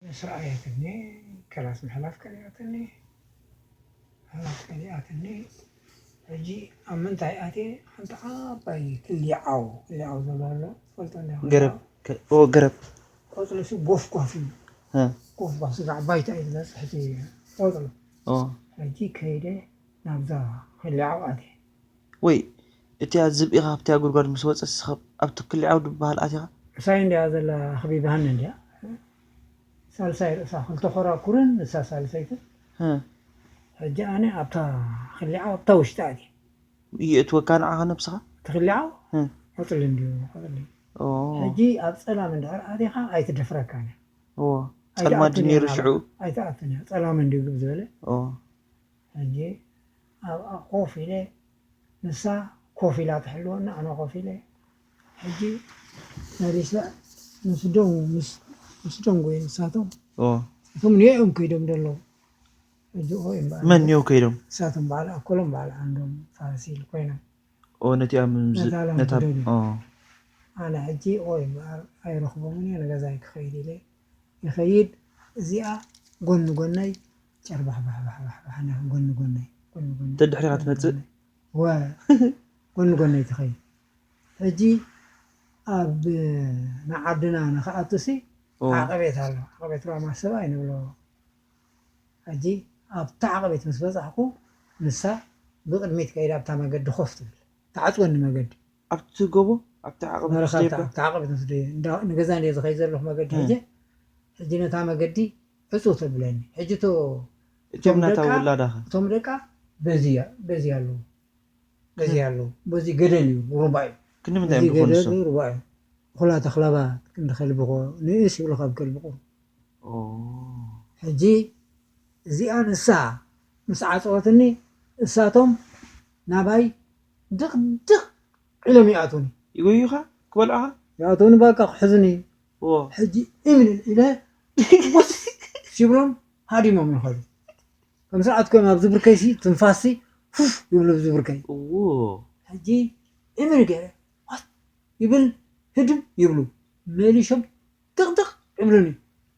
ስርዓየትኒ፣ ከላስ ምሕላፍ ቀሊኣትኒ፣ ምሕላፍ ቀሊኣትኒ። ሕጂ ኣብ ምንታይ ኣትየ? ሓንቲ ዓባይ ክሊዓው፣ ክሊዓው ዘሎ ኣሎ፣ ትፈልጦ እንዲኻ? ገረብ፣ ከ-፣ ኦ፣ ገረብ። ቆጽሉ ሲ ጎፍጓፍ እዩ። እ። ጎፍጓፍ፣ ስጋዕ ባይታ እዩ ዝበጽሕ እቲ ቆጽሉ። ኦ። ሕጂ ከይደ ናብዛ ክሊዓው ኣትየ። ወይ፣ እቲኣ ዝብኢ ካብቲኣ ጉድጓድ ምስ ወጸት፣ ንስኻ ኣብቲ ክሊዓው ዝበሃል ኣቲኻ? ምሳይ እንድያ ዘላ፣ ኣኽቢባሃኒ እንድያ። ሳልሳይ ርእሳ፣ ክልተ ኮራኩርን ንሳ ሳልሰይትን። እ። ሕጂ ኣነ ኣብታ ክሊዓው፣ ኣብታ ውሽጢ ኣትየ። ይእትወካ ንዓኻ ነብስኻ? እቲ ክሊዓው እ። ቆጽሊ እንድዩ፣ ቆጽሊ። ኦ። ሕጂ ኣብ ጸላም እንድሕር ኣቲኻ ኣይትደፍረካን እያ። ኦ። ጸልማት ኣይትኣቱን ነይሩ እያ ሽዑ? ናብኣ። ኣይትኣቱን እያ። ጸላም እንድዩ ግብ ዝበለ። ኦ። ሕጂ ኣብኣ ኮፍ ኢለ፣ ንሳ ኮፍ ኢላ ትሕልወኒ፣ ኣነ ኮፍ ኢለ። ሕጂ መሊሰ ምስ ደንጉ፣ ምስ፣ ምስ ደንጉ ንሳቶም፣ ኦ። እቶም ንዕኦም ከይዶም ደለዉ። ሕጂ ኦ እምበኣር። መን እዮም ከይዶም? ንሳቶም በዓል ኣኮሎም በዓል ዓንዶም ፋሲል ኮይኖም። ኦ፣ ነቲኣ ምዝ-፣ ነታ ላም ነታ፣ ትደልዩ። ኦ። ኣነ ሕጂ ኦይ እምበኣር ኣይረኽቦምን እየ፣ ንገዛይ ክኸይድ ኢለ ይኸይድ። እዚኣ ጎኒ ጎነይ ጨርባሕባሕባሕባሕ፣ ጎኒ ጎነይ፣ ጎኒ ጎነይ፣ ተድሕሪኻ ጎኒ ትመጽእ? ጎነይ። ወ-፣ ጎኒ ጎነይ ትኸይድ። ሕጂ ኣብ ንዓድና ንኽኣቱሲ ኦ። ዓቐቤት ኣሎ። ዓቐቤት ራማ ሰብኣይ ንብሎ። ሕጂ ኣብታ ዓቐቤት ምስ በጻሕኩ፣ ንሳ ብቕድሚት ከይዳ ኣብታ መገዲ ኮፍ ትብል። ትዓጽወኒ መገዲ። ኣብቲ ጎቦ? ኣብቲ ዓቐቤት መረኻ ምስ ደየባ? ኣብታ ዓቐቤት ምስ ደየ-፣ እንዳ-፣ ንገዛ እንድየ ዝኸይድ ዘለኹ መገዲ እ። ሕጂ። ሕጂ ነታ መገዲ ዕጹው ተብለኒ። ሕጂ እቶ-፣ እቶም እቶም ናታ ደቃ፣ ውላዳኸ? እቶም ደቃ በዚ፣ በዚ ኣለዉ። በዚ እ። ኣለዉ። በዚ ገደል እዩ፣ ሩባ እዩ። ክንዲ ምንታይ በዚ እዮም ዝኾኑ ገደል ንሶም? ሩባ እዩ። ኹላ ተኽላባት ክንዲ ከልቢ ኮ-፣ ንእስ ይብሉ ካብ ከልቢ ቁሩ። ኦ። ሕጂ እዚኣ ንሳ ምስ ዓጸወትኒ፣ እሳቶም ናባይ ድቕድቕ ኢሎም ይኣትዉኒ። ይጎዩኻ? ክበልዑኻ? ይኣትዉኒ፣ በቃ ክሕዙኒ። ኦ። ሕጂ እምልል ኢለ ወስ ይብሎም፣ ሃዲሞም ይኸዱ። ከም ስርዓት ኮይኖም ኣብዚ ብርከይሲ ትንፋስሲ ፉፍ ይብሉ ኣብዚ ብርከይ። እዎ። ሕጂ እምል ገይረ፣ ዋት ይብል፣ ህድም ይብሉ። መሊሾም ድቕድቕ ይብሉኒ።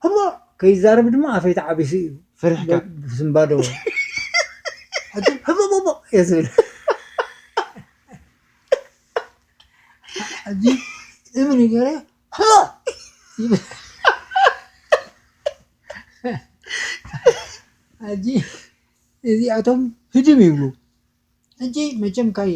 ህቦ ከይዛረብ ድማ ኣፈይ ተዓቢሱ እዩ። ፈሪሕካ? ብ-፣ ብስምባዶ። ሕጂ ህቦ ቦቦ እየ ዝብል። ሕጂ እምል ገይረ፣ ህቦ ይብል። ሕጂ እዚኣቶም ህድም ይብሉ። ሕጂ መቸም ካይ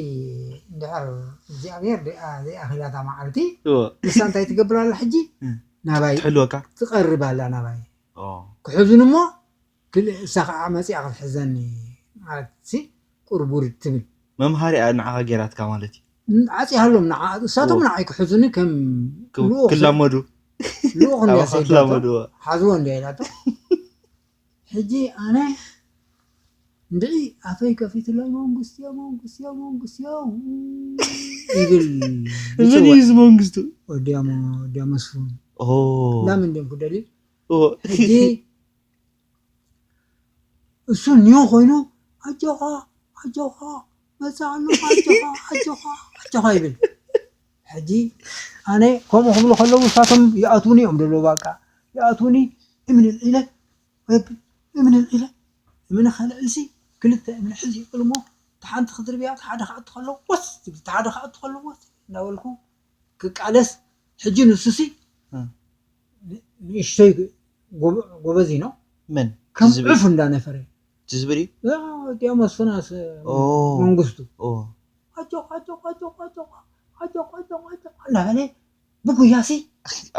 እንድሕር እግዚኣብሔር ደኣ ዘይኣኺላታ መዓልቲ፣ እወ። ንሳ እንታይ ትገብር ኣላ ሕጂ? እም። ናባይ ትሕልወካ? ትቐርብ ኣላ ናባይ። ኦ። ክሕዙኒ እሞ፣ ክል-፣ እሳ ኸዓ መጺኣ ክትሕዘኒ ማለት ሲ፣ ቁርቡር ትብል። መምሃሪኣ ንዓኻ ጌራትካ ማለት እዩ። ን-፣ ዓጺሃሎም ንዓ-፣ እሳቶም ኦ። ንዓይ ክሕዙኒ ከም ክብ-፣ ልኡኽ ክላመዱ። ልኡኽ እንድያ ኣባኻ ሰይዳቶ፣ ክላመዱ። ሓዝዎ እንድያ ኢላቶ። ሕጂ ኣነ እንድዒ ኣፈይ ከፊትለይ፣ "መንግስትዮ፣ መንግስትዮ፣ መንግስትዮ" ይብል መን እዩ ይጽውዕ። እዚ መንግስቱ? ወዲያ መ-፣ ወዲያ መስፍን። ኦ። ላም እንድዮም ክደልዩ። ኦ። ሕጂ እሱ ኒዮ ኮይኑ፣ "ኣጆኻ፣ ኣጆኻ፣ መጻ ኣሎ፣ ኣጆኻ፣ ኣጆኻ፣ ኣጆኻ" ይብል። ሕጂ ኣነ ከምኡ ክብሉ ከለዉ፣ ንሳቶም ይኣትዉኒ እዮም ደለዉ፣ በቃ ይኣትዉኒ፣ እምኒ ኣልዒለ፣ ወብ-፣ እምኒ ኣልዒለ፣ እምኒ ከልዕልሲ፣ ክልተ እምኒ ሕዚ ይቕልሞ፣ እታ ሓንቲ ክድርብያ፣ እታ ሓደ ክኣቱ ከሎ፣ ወስ ትብል፣ እታ ሓደ ክኣቱ ከሎ፣ ወስ እንዳበልኩ ክቃለስ፣ ሕጂ ንሱሲ፣ እ። ን-፣ ንእሽተይ ጎበ-፣ ጎበዝ እዩ ነው። መን? ከም ትዝብኢ? ዑፍ እንዳነፈረ። ትዝብኢ? ያ፣ ዲያሞስ ፍናስ፣ ኦ። መንግስቱ። ኦ። ኣጆኻ፣ ኣጆኻ፣ ኣጆኻ፣ ኣጆኻ፣ ኣጆኻ፣ ኣጆኻ፣ ኣጆኻ እናበለ ብጉያሲ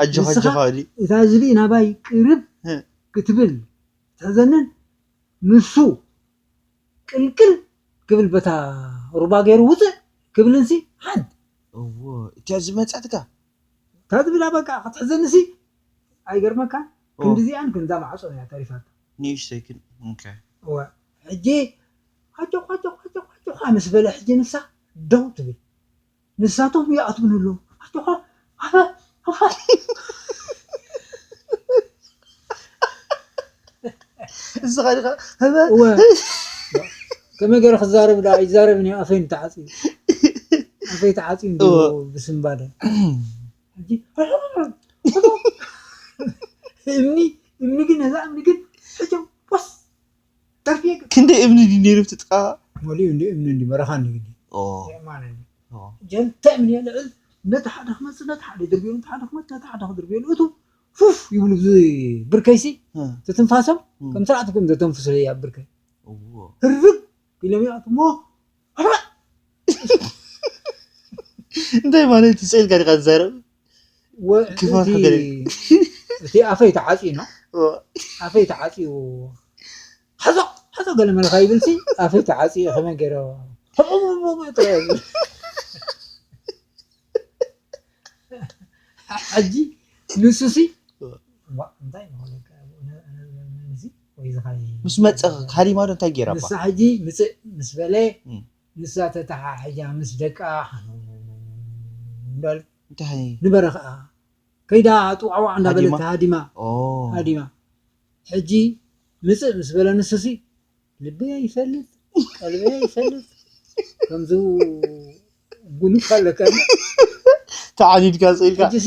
ኣጆኻ፣ ንስኻ ኣጆኻ፣ እዲ። እታ ዝብኢ ናባይ ቅርብ እ። ክትብል ትሕዘንን ንሱ ቅልቅል ክብል በታ ሩባ ገይሩ ውፅእ ክብልንሲ ሓንቲ። እዎ፣ እቲኣ ዝመፀትካ? እታ ዝብላ በቃ ክትሕዘንሲ ኣይገርመካን? ኦ። ክንድዚኣን ክንዛ ማዕጾ እያ ተሪፋታ። ንእሽተይ ግን፣ ኦኬ። እወ፣ ሕጂ ኣጆኻ፣ ኣጆኻ፣ ኣጆኻ፣ ኣጆኻ ምስ በለ ሕጂ ንሳ ደው ትብል። ንሳቶም ይኣትዉን ኣለዉ። ኣጆኻ፣ ኣፈ፣ ኣፈ። እስኻ ዲኻ፣ ኣፈ። እወ። ከመይ ገይረ ክዛረብ ደኣ? ኣይዛረብን እየ፣ ኣፈይ ተዓጽዩ። ኣፈይ ተዓጽዩ እንዶ እወ። ብስምባደ። ሕጂ፣ እምኒ እምኒ ግን፣ ነዛ እምኒ ግን ሕጂ ቦስ ተርፊ ክንደይ እምኒ ድዩ ነይሩ ኣብቲ ጥቓ? መሊኡ እንዲ እምኒ እንዲ በረኻ እንዲ ግዲ ኦ፣ የማን እንዲ ኦ። ጀንተ እምኒ የልዕል። ነቲ ሓደ ክመጽእ፣ ነቲ ሓደ ድርብዮ፣ ነቲ ሓደ ክመጽእ፣ ነቲ ሓደ ክድርብዮ። እቱ ፉፍ ይብሉ። እዚ ብርከይሲ እ፣ ትትንፋሶም እ። ከም ስርዓት ከም ዘተንፍሱ እያ ብርከይ። እዎ። ህርግ ኢሎም ይኣትሞ። እንታይ ማለት እዩ? ስቕ ኢልካ ዲኻ ትዛረብ? ወ-፣ ክፋት እቲ ሃገር። እቲ ኣፈይ ተዓጽዩ ነው። እዎ። ኣፈይ ተዓጽዩ። ሓዞ፣ ሓዞ ገለ መልካ ይብልሲ፣ ኣፈይ ተዓጽዩ ከመይ ገይረ? ሕቑቑቑ ጥራይ ይብል። ሕጂ ንሱሲ፣ ዋ፣ እንታይ ይበለካ? እዚ ወይ ዝኻይ ምስ መጸ ሃዲማ ዶ እንታይ ገይራ? ንሳ ሕጂ ምጽእ ምስ በለ፣ እም። ንሳ ተተሓሒዛ ምስ ደቃ እንዳል እንታይ? ንበረኻ ከይዳ ጥዋዕዋዕ እንዳበለት ሃዲማ። ኦ። ሃዲማ። ሕጂ ምጽእ ምስ በለ ንሱሲ ልበይ ኣይፈልጥ፣ ቀልበይ ኣይፈልጥ። ከምዚ ጉንፍ ኣለካ። ተዓኒድካ ስቕ ኢልካ። ሕጂሲ